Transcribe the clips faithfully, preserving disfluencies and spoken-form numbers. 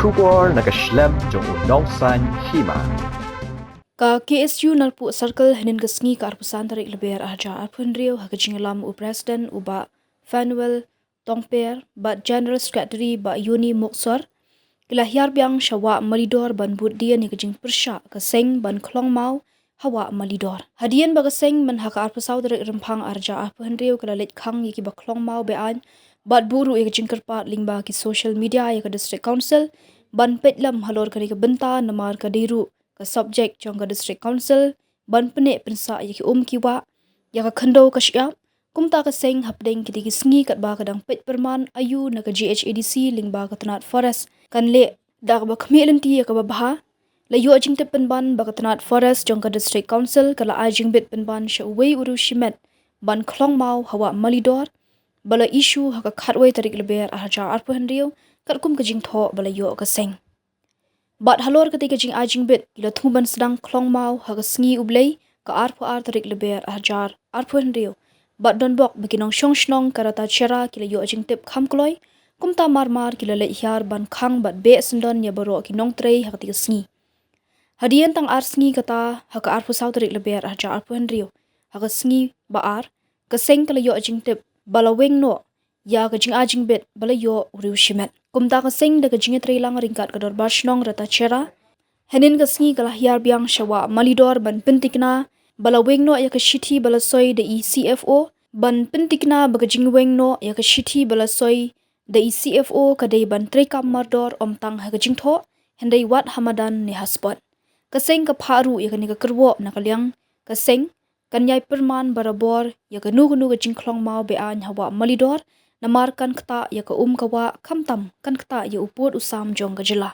Khubor na ka shlem jong u nongsan hima. Ka K S U Narpuh Circle hynnin ka sngi ka arphew san tarik Lber arhajar arphew hynriew ha ka jingïalam u President u Bah Fanuel Tongper bad General Secretary Bah Yuni Moksor ki la hiar biang sha Wah Malidor ban bud dien ïa ka jingpyrshah ka seng ban khlong maw ha Wah Malidor. Hadien ba ka seng mynha ka arphew saw tarik Rymphang arhajar arphew hynriew ka la leit khang ïa kiba khlong maw be-aiñ bad buh ruh ïa ka jingkyrpad lyngba ki social media ïa ka District Council ban peit lem halor kane ka bynta namar ka dei ruh ka subject jong ka District Council ban pynneh pynsah ïa ki um ki wah, ïa ka khyndew ka shyiap. Kumta ka seng hapdeng kitei ki sngi katba ka dang peit pyrman aïu na ka G H A D C lyngba ka tnat Forest kan leh da kaba khmih lynti ïa kaba bha, la ïoh jingtip pynban ba ka tnat Forest jong ka District Council ka la ai jingbit pynban sha uwei u riew shimet ban khlong maw ha Wah Malidor ba la issue ha ka khatwei tarik Lber arhajar arphew hynriew katkum ka jingthoh ba la ïoh ka seng. Bad halor katei ka jingai jingbit ki la thmu ban sdang khlong maw ha ka sngi U Blei ka arphew ar tarik Lber arhajar arphew hynriew bad don bok ba ki nongshong shnong ka Ratacherra ki la ïoh jingtip kham kloi. Kumta mar mar ki la leit hiar ban khang bad beh syndon ïa baroh ki nongtrei ha katei ka sngi. Hadien tang ar sngi kata, ha ka arphew saw tarik Lber arhajar arphew hynriew ha ka sngi ba ar, ka seng ka la ïoh jingtip ba la weng noh ïa ka jingai jingbit ba la ïoh u riew shimet. Kumta ka seng da ka jingïatreilang ryngkat ka Dorbar Shnong Ratacherra hynnin ka sngi ka la hiar biang sha Wah Malidor ban pyntikna ba la weng noh ïa ka shithi ba la soi da i C F O, ban pyntikna ba ka jingweng noh ïa ka shithi ba la soi da i C F O ka dei ban treikam mardor ym tang ha ka jingthoh hynrei wat ha madan ne ha spot. Ka seng ka phah ruh ïa kane ka kyrwoh na ka liang ka seng kan ïai pyrman barabor ïa kano kano ka jingkhlong maw be-aiñ ha Wah Malidor namar kan ktah ïa ka um ka wah khamtam kan ktah ïa u pud u sam jong ka jylla.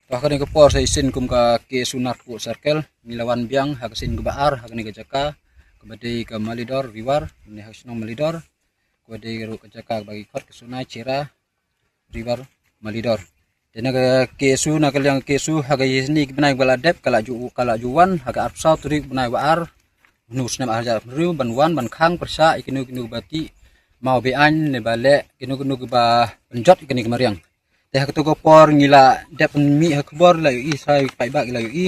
To ha kane ka por sa shisien kum ka K S U Narpuh Circle ngi la wan biang ha ka sien kaba ar ha kane ka jaka kaba dei ka Malidor River ne ha ka shnong Malidor kaba dei ruh ka jaka ba ki khot ka Sunai Cherra River Malidor. Te na ka K S U na ka liang ka K S U ha ka ïa sni ki bnai ba la dep ka la ju ka la ju wan ha ka arphew saw tarik bnai ba ar hynriew snem arhajar hynriew ban wan ban khang pyrshah ïa kino kino ba tih maw be-aiñ ne ba leh kino kino ba pynjot ïa kane ka mariang. Te ha kato ka por ngi la dep mih ha khubor la ïohi sa ïa ki paidbah ki la ïohi.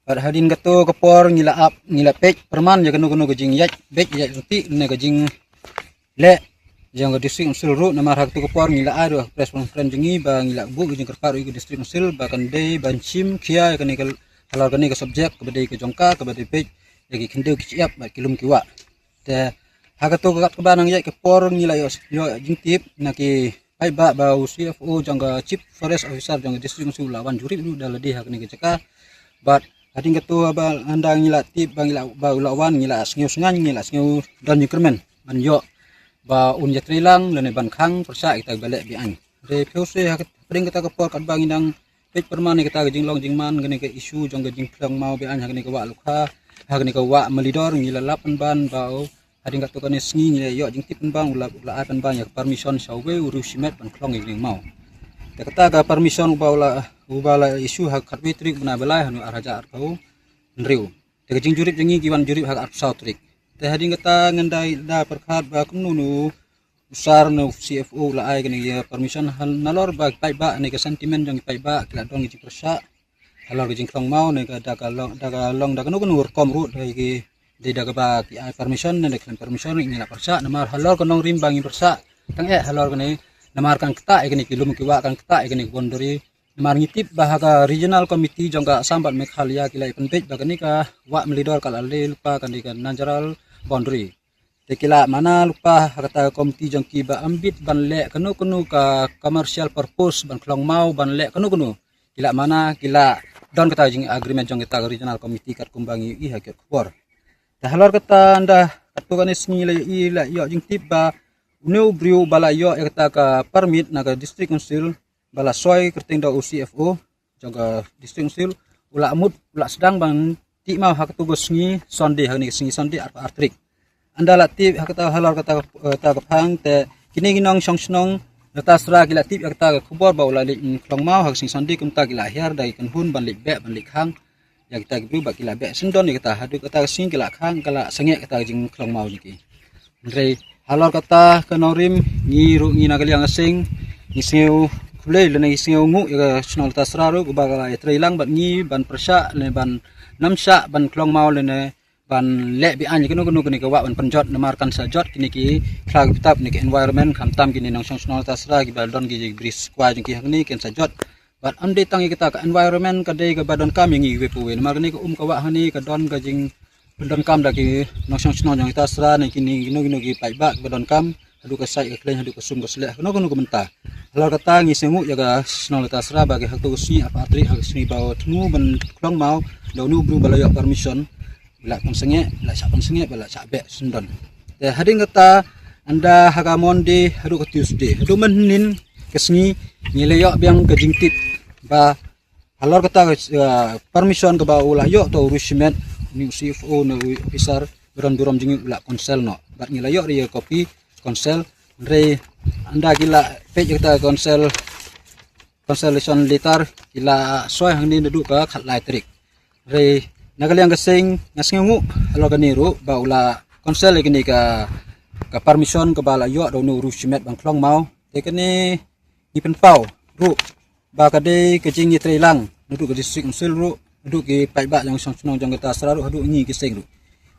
Bad hadien kato ka por ngi la ap ngi la peit pyrman ïa kano kano ka jingïaid beit ïaid rynti ne ka jing leh jong ka District Council ruh namar ha kato ka por ngi la ai ruh press conference jong ngi ba ngi la buh ka jingkyrpad ruh ïa ka District Council ba kan dei ban shim khia ïa kane ka halor kane ka subject kaba dei ka jong ka kaba dei beit ïa ki khyndew ki shyiap bad ki lum ki wah. Te ha kato ka kat kaba nang ïaid ka por ngi la ïoh ïoh jingtip na ki paidbah ba u C F O jong ka Chief Forest Officer jong ka District Council u la wan jurip ruh da lade ha kane ka jaka. Bad hadien kato ba ynda ngi la tip ba ngi la ba u la wan ngi la sngew sngain ngi la sngew don jingkyrmen ban ïoh ba un ïatreilang lane ban khang pyrshah ïa kita ba leh be-aiñ. Te phi u se ha ka pdeng kata ka por katba ngi dang peit pyrman ïa kata ka jinglong jingman kane ka issue jong ka jingkhlong maw be-aiñ ha kane ka Wah Lukha ha kane ka Wah Malidor ngi la lap pynban ba u hadien kato kane sngi ngi la ïoh jingtip pynban u la u la ai pynban ïa ka permission sha uwei u riew shimet ban khlong ïa ka jingmaw. Te kata ka permission uba u la uba la issue ha ka khatwei tarik bnai ba lai ha u arhajar arphew hynriew. Te ka jingjurip jong ngi ki wan jurip ha ka arphew saw tarik. Te hadien kata ngan da da pyrkhat ba kumno nu u sar ne u C F O u la ai kane ka permission hal nalor ba ki paidbah ne ka sentiment jong ki paidbah ki la don ka jingpyrshah halor ka jingkhlong maw ne ka da ka long da ka long da kano kano rukom ruh da ki dei da kaba ki ai permission ne da khlem permission ngi la pyrshah namar halor ka nongrim ba ngi pyrshah tang eh halor kane namar kan ktah ïa kane ki lum ki wah kan ktah ïa kane ki boundary. Namar ngi tip ba ha ka regional committee jong ka Assam bad Meghalaya ki la ïa pynbeit ba kane ka Wah Malidor ka la leh lypa kane ka natural boundary. Te ki la mana lypa ha kata ka committee jong ki ba ym bit ban leh kano kano ka commercial purpose ban khlong maw ban leh kano kano. Ki la mana ki la don kata jing agreement jong kata ka regional committee katkum ba ngi ïohi ha ki khubor. Te halor kata ynda katto katne sngi la ïohi la ïoh jingtip ba une u briew ba la ïoh ïa kata ka permit na ka District Council ba la soi kyrteng da u C F O jong ka District Council u la mut u la sdang ban tih maw ha kato ka sngi Sunday ha kane ka sngi Sunday arphew ar tarik. Ynda la tip ha kata halor kata ka phang te kine ki nongshong shnong Ratacherra ki la tip ïa kata ka khubor ba u la leit khlong maw ha ka sngi Sunday kumta ki la hiar da ki kynhun ban leit beh ban leit khang ïa kita ki briew ba ki la beh syndon ïa kata haduh kata ka sngi ki la khang ka la sangeh kata ka jingkhlong maw jong ki. Hynrei halor kata ka nongrim ngi ruh ngi na ka liang ka seng ngi sngew Khublei lane sngewnguh ïa ka shnong Tasra ruh kaba ka la ïatrei lang bad ngi ban pyrshah lane ban nym shah ban khlong maw lane ban leh beaiñ ïa kano kano kane ka wah ban pynjot namar kan sa jot kine ki khlaw ki btap kine ki environment khamtam kine nongshong shnong Tasra kiba don ki bris kwai jong ki hangne kan sa jot. Bad ym dei tang ïa kata ka environment ka dei kaba donkam ïa ngi kiwei pa wei namar kane ka um ka wah hangne ka don ka jing pyndonkam da ki nongshong shnong jong Tasra ne kine kino kino ki paidbah ba donkam haduh ka sait ka khlaiñ haduh ka sum ka sleh kano kano ka mynta. Halor kata ngi sngewnguh ïa ka shnong Tasra ba ki ha kato ka sngi arphew tarik ha ka sngi ba thmu ban khlong maw da uno u bru ba la ïoh permission, la pynsangeh, la shah pynsangeh ba la shah beh sngewdon. Te hadien kata ynda ha ka Monday haduh ka Tuesday haduh mynhynnin ka sngi ngi la ïoh biang ka jingtip ba halor kata ka, uh, permission kaba u la ïoh to u Rishi Met, une u C F O ne u officer ba don burom jong ngi u la cancel noh. Bad ngi la ïoh ïa ka copy cancel. Hynrei ynda ki la peit ïa kata cancel, cancellation letter ki la soi hangne naduh ka khatlai tarik. Hynrei na ka liang ka seng nga sngewnguh halor kane ruh ba u la cancel ïa kane ka, ka permission kaba la ïoh da une u Rishi Met ban khlong maw. Te kane ngi pynpaw ruh ba ka dei ka jingïatreilang naduh ka District Council ruh haduh ki paidbah jong shong shnong jong ka Tasra ruh haduh ngi ki seng ruh.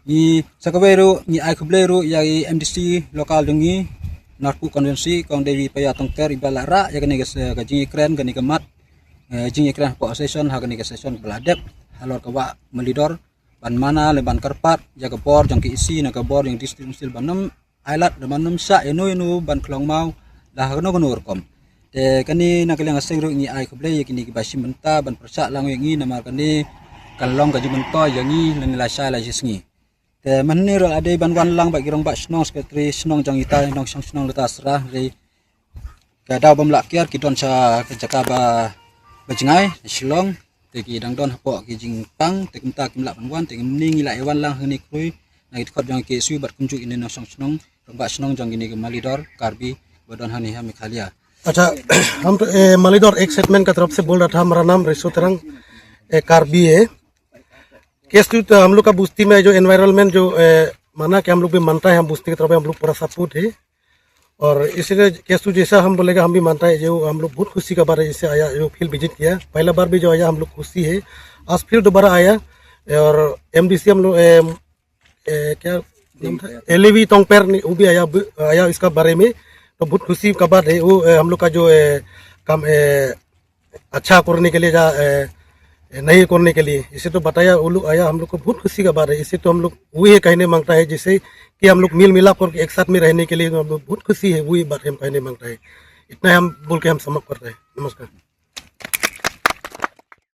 Ngi sa kawei ruh ngi ai khublei ruh ïa i M D C local jong ngi Narpuh constituency Kong Devi Paya Tongter iba la rah ïa kane ka se-, ka jingïakren kane ka mat, eh, jingïakren hapoh session ha kane ka session ba la dep halor ka wah Malidor ban mana lane ban kyrpad ïa ka bor jong ka E C ne ka bor jong District Council ban nym ai lad da ban nym shah ïano ïano ban khlong maw da ha kano kano rukom. Te kane na ka liang ka seng ruh ngi ai khublei ïa kine kiba shim bynta ban pyrshah lang ïa ngi namar kane kan long ka jingmyntoi ïa ngi lane lashai lashisngi. Te mynne ruh la dei ban wan lang bad ki rangbah shnong, secretary shnong jong ita nongshong shnong Tasra, hynrei ka daw bym lah kiar ki don sha ka jaka ba, ba jngai Shillong. Te ki dang don hapoh ki jingpang te kumta kim lah ban wan te mynne ngi la ïa wan lang hangne khrui na ki dkhot jong ki K S U bad kumjuh ine nongshong shnong, rangbah shnong jong kine ki Malidor Karbi ba don hangne ha Meghalaya. अच्छा, हम तो ए, मालीडोर एक सेगमेंट का तरफ से बोल रहा था, हमारा नाम रिशु तरंग, ए, कार्बी है। केस तो हम लोग का बस्ती में जो एनवायरनमेंट जो ए, माना कि हम लोग भी मानता है, हम बस्ती की तरफ हम लोग पूरा सपोर्ट है। और इसीलिए केस तो जैसा हम बोलेगा, हम भी मानता है जो हम लोग बहुत खुशी का बात है, इससे आया, जो फील्ड विजिट किया। पहला बार भी जो आया, हम लोग खुशी है। आज फिर दोबारा आया और एमडीसी हम लोग ए, ए, क्या नाम था? एलवी टोंगपेर ने, वो भी आया, आया इसका बारे में। तो बहुत खुशी का बात है वो, ए, हम लोग का जो ए, काम ए, अच्छा करने के लिए या ए, ए, नहीं करने के लिए, इसे तो बताया, वो लोग आया, हम लोग को बहुत खुशी का बात है। इसे तो हम लोग वही कहने मांगता है, जैसे कि हम लोग मिल मिलाप करके एक साथ में रहने के लिए हम लोग बहुत खुशी है, वही बात हम कहने मांगता है। इतना हम बोल के हम समाप्त करते हैं। नमस्कार।